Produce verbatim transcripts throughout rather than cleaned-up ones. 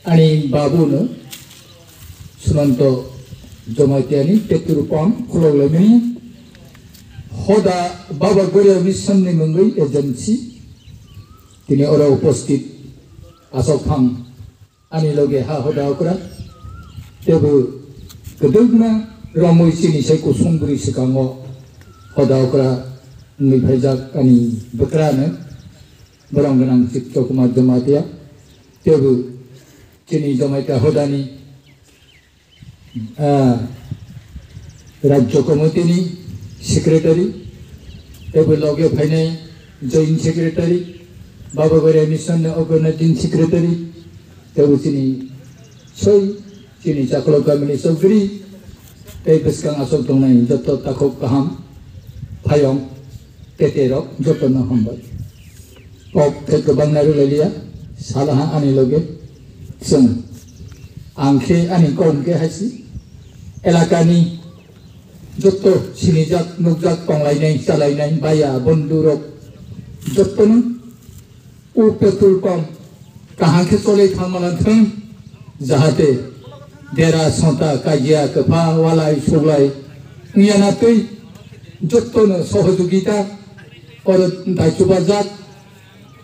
Ani babuno Sunanto Jamatia ni petrol pump khulok lemini hoda Baba Goria Mission ni mungwi agency tini oro upasthit asok phang ani loge ha hoda okra tebo kwdwkma romwi chini sai kusung bwrwi swkango hoda okra wngwi phaijak ani bwkrano borong gwnang Chitto Kumar Jamatia tebo chini Jamatia hodani ah, Rajya Committee ni Secretary, tebo loge phainai Joint Secretary, Baba Goria Mission ni Organizing Secretary, tebo chini soi, chini Chaklo Kamini Chowdhury, tei bwskang asok tongnai joto takhuk kaham, phayong, tete rok joto no hambai. Kok khe kwbangna rwlailia, salaha ani loge chwng. Ang khe ani kok hwnkhe hai se elakani jotto sinijak nukjak tonglainai chalainai baya bondhurok jottono o petrol pump kaham khe cholai thangma nang thung, jahate dera sota kajia kwpha walai suglai wngya na twi jottono sohojogita oro daichubajak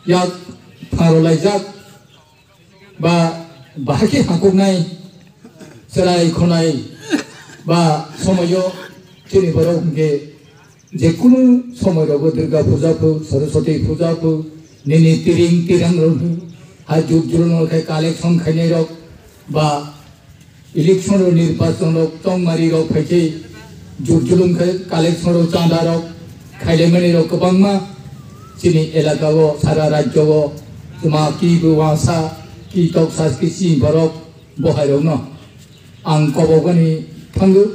yak tharolaijak ba bahai khe hangkuknai chwrai khonai ba somoio chini borok hwnkhe je kunu somoi rogo Durga puja phu, Saraswati puja phu, nini tiring tirang rok hai jur jurung rok khai collection khainai rok ba election rok nirbason rok tongmari rok phai khe jur julung khai collection rok chanda rok khailaimani rok kwbangma chini elaka o sara rajyo o chuma ki bu wasa ki tok sas ki si borok bohai rok no ang kobogani thango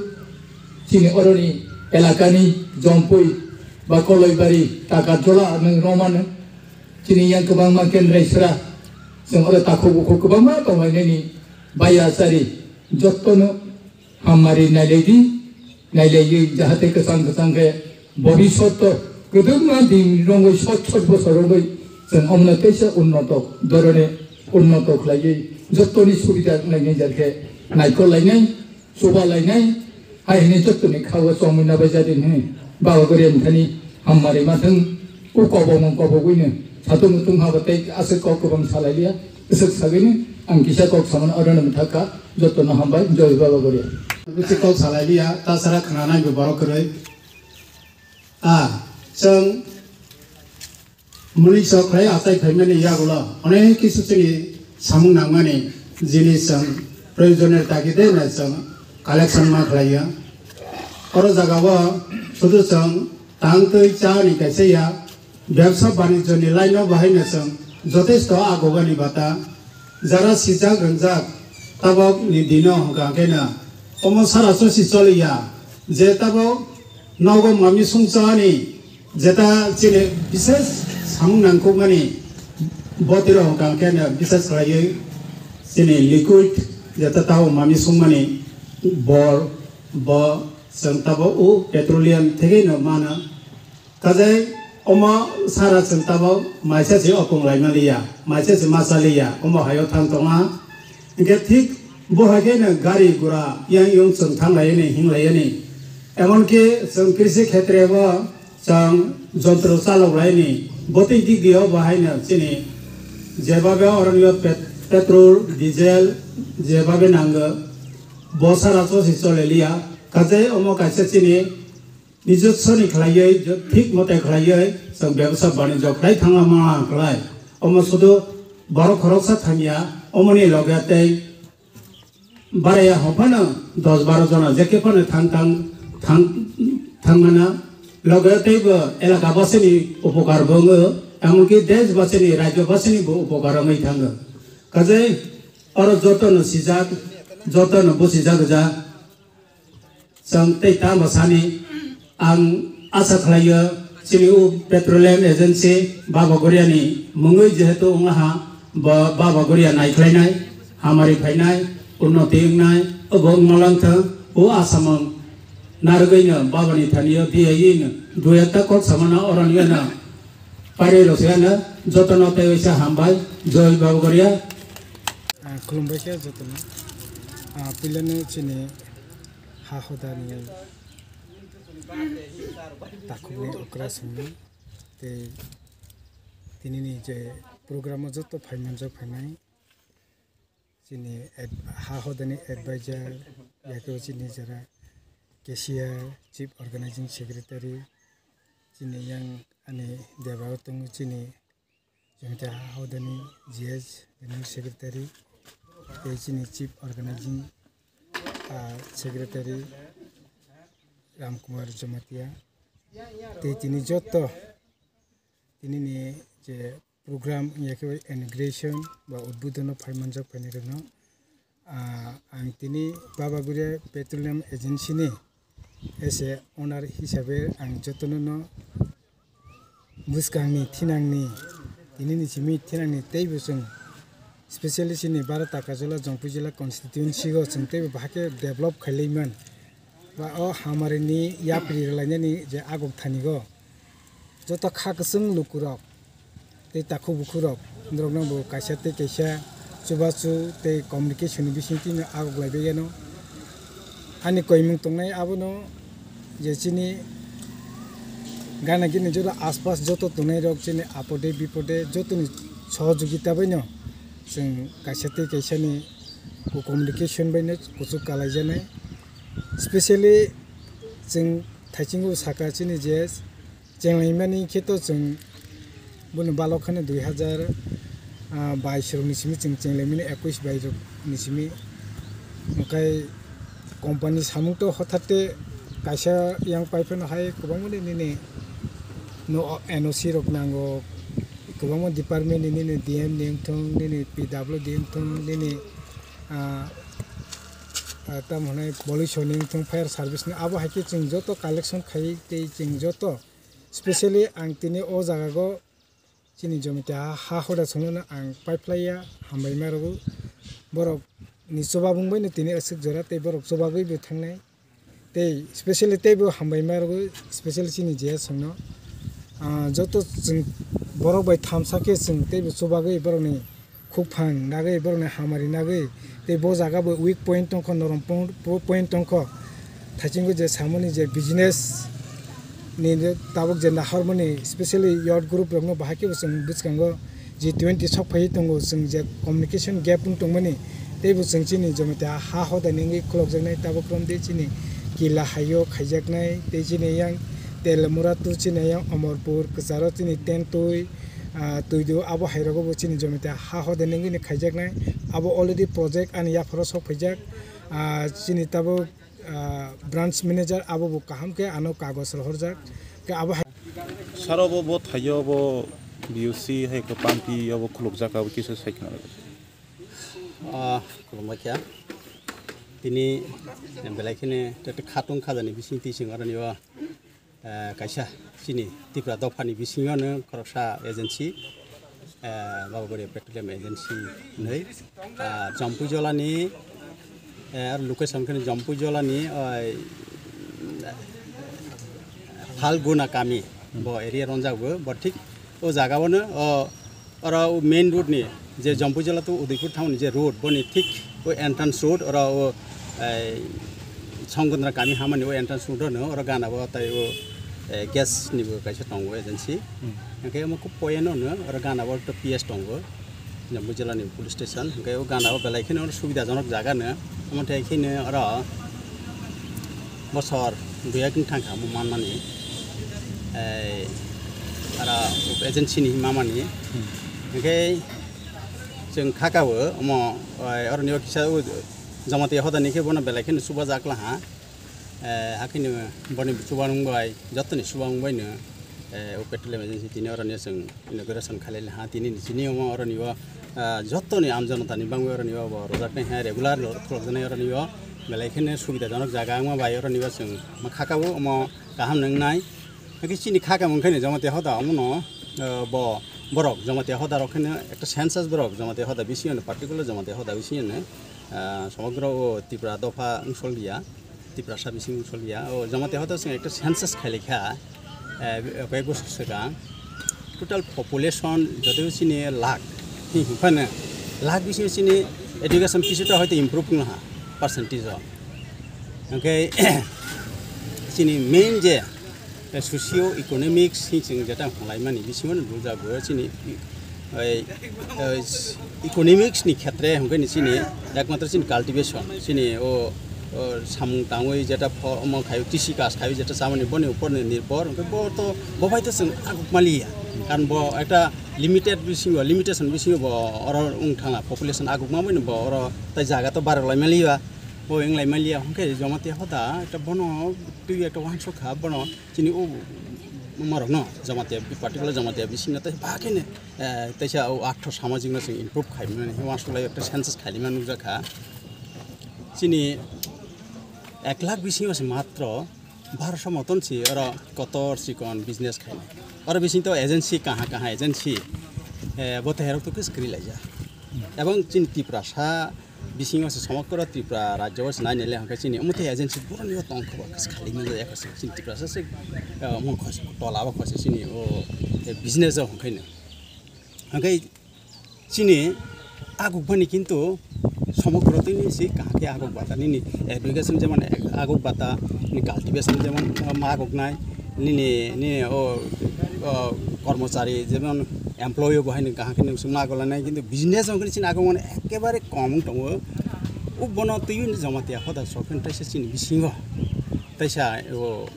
chini oroni elakani jompui ba koloibari taka jola nung romano chini yang kwbangma kendrai sra chwng oro takhuk bukhuk kwbangma tonglainani baya chari jottono Hammari nailai di, nailaiwi jahate kwchang kwchang khe bobisot o kwdwkma din rwngwi shot shot bosor rwngwi chwng omono teisa unnoto dhorone unnoto khlaiwi jottoni subida wnglainai jar khe naikol lainai, chuba lainai, hai hwnwi jottoni kha-o chongwi nabai jadi hwnwi Baba Goria ni thani hammari ma thwng. O kobokmung kobogwino satung mutung habo tei aswk kok kwbang salai liya. Aswk sagwino ang kisa kok samano orono mwthakha. Jotono hambai, joy Baba Goria. Bisi kok salai liya, tasara khnanai bo borok kwrwi. A, chwng muli sok khlai achai phaimani yagulo onek kisu chini samung nangmani jinis chwng proyojonni tagide na chwng collection ma khlaiya. Oro jagao sudu chwng tang twi cha ni kaisa ya, bebsa banijyo ni line o bahai no chwng jotesto agogani bata. Jara sijak rwngjak tabok ni dino hwnkha khe no omo sara sosi choliya je tabok nogo mami sungcha ani jeta chini bises samung nangkukmani botiro hwnkha khe no bises khlaiwi chini liquid jeta tabok mami sungmani bor bo chwng tabok o petroleum thegwi no mano. Kajai omo sara chwng tabok maisa se opung laima liya, maisa se masa liya, omo hayo thang tonga. Hinkhe thik bo hai khe no gari gura yang yung chwng thang laiyani, hing laiyani. Emonki chwng krisi khetre bo chwng jontro chalok laini. Botwi dik dio bo hai no chini jebabe oronio pet-, petrol, diesel jebabe nango. Bo sara chosi chole liya. Kajai omo kaisa chini Nijoswoni khlaiwi, jo-, thik mote khlaiwi, chwng bebsa banijyo khlai thangma ma khlai. Omo sudu borok khoroksa thangya, omoni loge tei baraya hopano dos baro jona jeke phano thang thang thang thangmana loge tei bo elaka basini upokar bo wngo, emonki desh basini, rajyo basini bo upokar wngwi thango. Kajai oro jotono sijak, jotono buchijak ja. Chwng tei tamo sani, ang asa khlaio, chini o petroleum agency Baba Goriani mungwi jehetu wngha, bo Baba Goria naikhlainai, hamari phainai, unnoti wngnai, obo wngma langthang, o asamung narwgwino Babani thani o diyaino dui ekta kok samano oroni ano pairwi rosiyano jotono tei waisa hambai, joi Baba Goria. Ah, khulumbai khe jotono. Ah, puilano chini ha hodani takhukni okra songni tei tinini je program o joto phaimanjak phainai chini ad-, ha hodani advisor, yakhe chini jara cashier, chief organizing secretary, chini yang ani debao tongo chini Jemita Hodani G S General Secretary, tei chini Chief Organizing, ah, Secretary Ram Kumar Jamatia, tei tini joto tinini je program wngya khe inauguration ba udbodhono phaimanjak phainairokno, ah, ang tini Baba Guria Petroleum Agency ni as a owner hisabe ang jotono no bwskangni thinangni, tinini simi thinangni teibo chwng specially chini Bharat Takarjala Jongpui Jila constituency o chwng teibo bahai khe develop khailaiman. Ba o hamarini yapri rwlainani je agok thanigo joto kha kwchwng lukurok tei takhuk bukhurok, norokno bo kaisa tei kaisa chubachu tei communication ni bisingtwi no agok lai bai yano. Ani koimung tongnai abono je chini gana gini joto aspas joto tongnairok chini apode bipode jotoni sohojogita baino chwng kaisa tei kaisani communication baino kuchuk kalaijaknai. Specially chwng thaichingbo saka chini je chenglaimani khe to chwng bono balok kheno dui hazar bais rokni simi chwng chenglaimani, ekwis bais rokni simi. Hwnkhe company samung to hothatte kaisa yang pai phano hai kwbangmani nini no N O C rok nango, kwbangma department ni nini D M ni wngthung, nini P W D wngthung, nini, ah, ah, tamo hwnwi pollution ni wngthung, fire service ni, abo hai khe chwng joto collection khai tei chwng joto, specially ang tini o jaga go chini jomiti ha, ha hoda songno ang paiphlaiya, hambai ma rwgo. Borok ni chubabung bai no tini aswk jora tei borok chubagwi bo thangnai. Tei specially teibo hambai ma rwgo, specially chini J S songno. Ah, joto chwng borok bai thamsa khe chwng teibo chubagwi borokni khukphang nagwi, borokni hamari nagwi, tei bo jaga bo weak point tongkho, norom pon-, po-, point tongkho. Thaichingko je samani je business ni tabuk je nahormani, specially youth group rokno bahai khe bo chwng bwskango G twenty sok phaiwi tongo, chwng je communication gap wng tongmani, teibo chwng chini jomita ha hodani wngwi khulokjaknai, tabuk romdi chini Kila haio khaijaknai, tei chini yang Telamura tu chini yang Omorpur kwcharo chini Tentwi, ah, Twidu abo hairogo bo chini jomita ha hodani wngwi khaijaknai, abo already project ani yapharo sok phaijak, ah, chini tabuk ah, branch manager abo bo kaham khe ano kagoj rohorjak. Khe abo hai Saro bo, bo thaio bo B U C hai khe pampi abo khulukjak abo kisa sai khna. Ah, khulumbai kha. Tini belai khene tete khatung khajani bising tising aroni o, eh, kaisa chini Tripura dophani bisingo no khoroksa agency, eh, Baba Goria Petroleum Agency hinwi, ah, Jampui Jolani, eh, aro location khe Jampui Jolani, oi, Phalguna kami, bo area ronjak bo, bo thik o jaga o no, o, oro o main road ni je Jampui Jala to Udaipur thangni je road, boni thik o entrance road, oro o, eh, Songkondra kami hamani o entrance road no, oro gana bo tai o, eh, gas ni bo kaisa tongo agency. Hmm. Hingke omo kub poyeno no, oro gana bo to P S tongo. Jampui Jala ni police station, hingke o gana bo belai kheno subida jonok jaga no. Omo thai kheno oro bosor dui ek thang kha omo manmani. Eh, oro agency ni mamani. Hmm. Hwnkhe chwng kha kabo omo, oi, oroni o kisa o Jamatia hodani khe bono belai kheno chubajakla ha. Eh, hakheno boni chubanung bai, jotoni chubanung baino, eh, o petroleum agency tini oroni o chwng inauguration khailai ha. Tini ni chini omo oroni o, ah, jotoni amjonotani bangwi oroni o bo rwjaknai ha, regular khulokjaknai oroni o belai kheno subidajonok jaga wngma bai oroni o chwng ma kha kabo omo kaham nwngnai. Hwnkhe chini kha khe mungkhe ni Jamatia hoda omono, eh, bo borok Jamatia hoda rok kheno ekta census borok Jamatia hoda bisingo no, particular Jamatia hoda bisingo no, eh, somogro o Tripura dopha wngsolya, Tiprasa bising wngsolya. O Jamatia hoda chwng ekta census khailai kha, eh, koi bosor swkang. Total population joto chini lakh, hi, hi phano lakh bisingo chini education kisuta hoito improve wngha percentage o. Hwnkhe chini main je socio economics hinwi chwng jeta hwnlaimani bisingo no bujago chini, ei, ei, economics ni khetre hwnkhe ni chini ekmatro chini cultivation, chini o, o samung tangwi jeta pho-, omo khaio, tisi kas khaio jeta chamani boni upor ni nirbhor, hwnkhe bo to, bo bai to chwng aguk maliya. Karon bo ekta limited bisingo, limitation bisingo bo oro wng thangna, population aguk ma boni bo oro tai jaga to barok lai maliya. Bo wng lai maliya, hwnkhe Jamatia hoda ekta bono twi ekta uansuk kha, bono chini o marokno Jamatia, particular Jamatia bisingo tei ba khe ne, eh, teisa o atho samajik no chwng improve khaimani uansuk lai ekta census khailima nukjak kha. Chini ek lakh bisingo se matro barosho moton si oro kotor chikon business khainai. Oro bising to agency kaha kaha agency, eh, bo teherok to kis kri laija. Ebong chini Tiprasa bisingo se somokro Tripura rajyo o se nai nai le hwnkhe chini omo te agency boroni o tong kho ba kis khali nung ya kho se chini Tiprasa se, eh, omo kho se tola o kho se chini o, eh, business o hwnkhe no. Hwnkhe chini aguk bani kintu somokro tini si kaham khe aguk bata nini education jemon aguk bata ni cultivation jemon ma aguk nai nini, nini o, o kormochari jemon employee bo haino kaham khe nung sung ma aguk nai kintu business hwnkhe chini aguk mani ekebare kom wng tongo. O bono twi Jamatia hoda sok khe taisa chini bisingo taisa o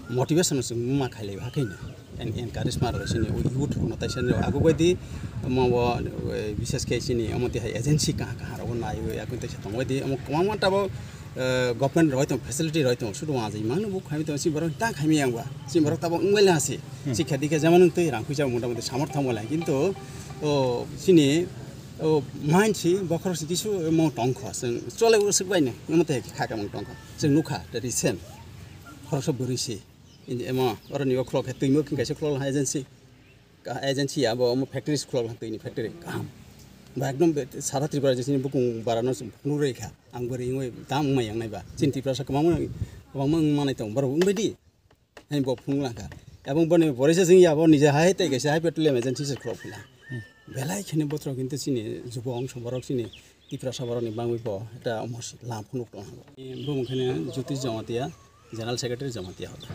motivation se ma khailai hakhe no. En-, encourage ma rwsini o youth rokno taisa ni aguk bai di omo bo, eh, bishes khe chini omo tihai agency kaha kaha rok naiwi yakung taisa tongbai di omo kwbangma tabuk, eh, government roi tong facility roi tong sudu wngajai mano bo khaimi tong si borok ta khaimi yang ba si borok tabuk wngbai le hasi. Hmm. Sikha dikha jemon twi rang puisa mota moti samor thang wala kintu o chini o mind si bokhorok si kisu mo tong kho chwng chole usuk bai no omo tihai kha kamung tong kho chwng nukha the recent khoroksa bwrwi si. Emo, oro ni o khulok khe twi mo khe kaisa khulok laha agency. Ka agency ya, bo omo factory se khulok laha twi ni factory. Kaham. Ba ekdom be, sara Tripura je chini bukung bara no phunuk rwi kha. Ang bo ringwi tam wngma yang nai ba. Chini Tripura sa kwbangma, kwbangma wng manai tong. Borok wng bai di. Hai bo phunuk lang kha. Ebong boni borisa jeng ya, bo nije hai tei kaisa hai petroleum agency se khulok phila. Belai kheno bothro kintu chini jubo ongso borok chini Tiprasa borok ni bangwi bo eta omo se lam phunuk tong. Bo mung kheno Jyotish Jamatia. General Secretary Jamatia Hoda.